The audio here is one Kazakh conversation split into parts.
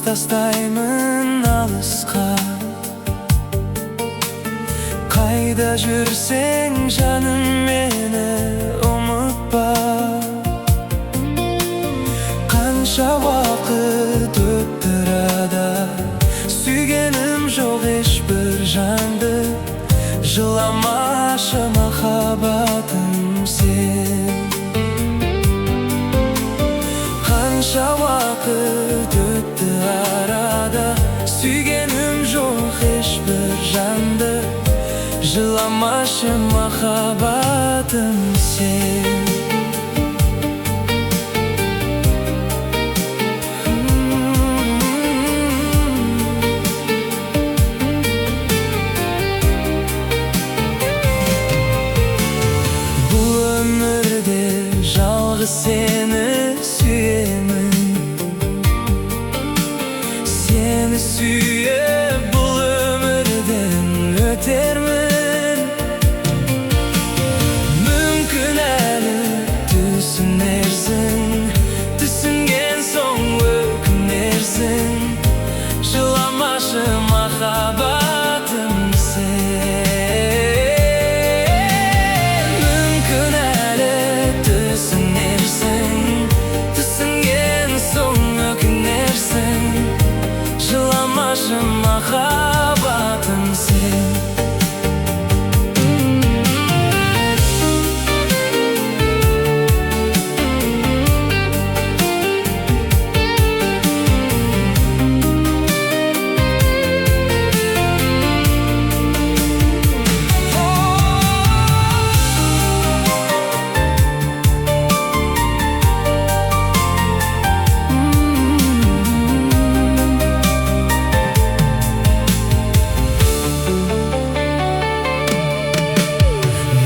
Тастаймын алысқа. Қайда жүрсең, жаным, мені ұмытпа. Қанша уақыт өтті арада, сүйгенім жоқ ешбір жанды. Жыламашы, махаббатым, сен. Қанша уақыт өтті арада, сүйгенім жоқ ешбір жанды. Жыламашы, махаббатым, сен. Бұл өмірде жалғыз сені сүйемін. Сені сүйіп, бұл өмірден өтермін. Мүмкін, әлі түсінерсің, түсінген соң өкінерсің. Жыламашы, махаббатым, сен. Мүмкін, әлі түсінерсің, түсінген соң өкінерсің. Жыламашы, махаббатым, сен.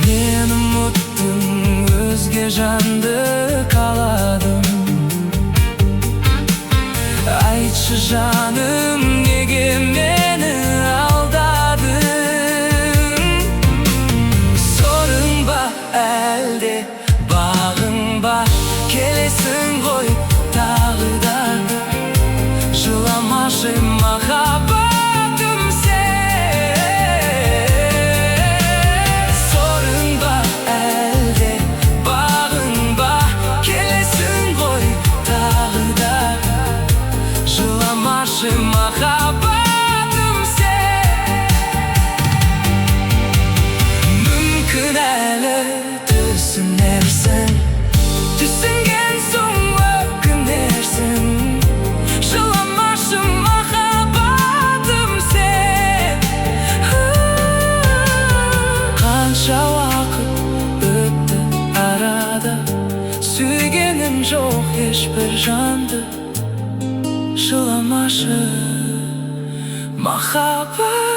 Мені ұмыттың, өзге жанды қаладым. Айтшы, жаным, неге мені алдадың? Сорың ба, әлде бағың ба? Келесің ғой тағы да. Жыламашы, махаббатым, сен. Сорың ба, әлде бағың ба? Келесің ғой тағы да. Жыламашы, махаббатым, сен. Мүмкін, әлі түсінерсің, түсінген соң өкінерсің. Жыламашы, махаббатым, сен. Қанша уақыт өтті арада, сүйгенім жоқ ешбір жанды. Жыламашы, махаббат.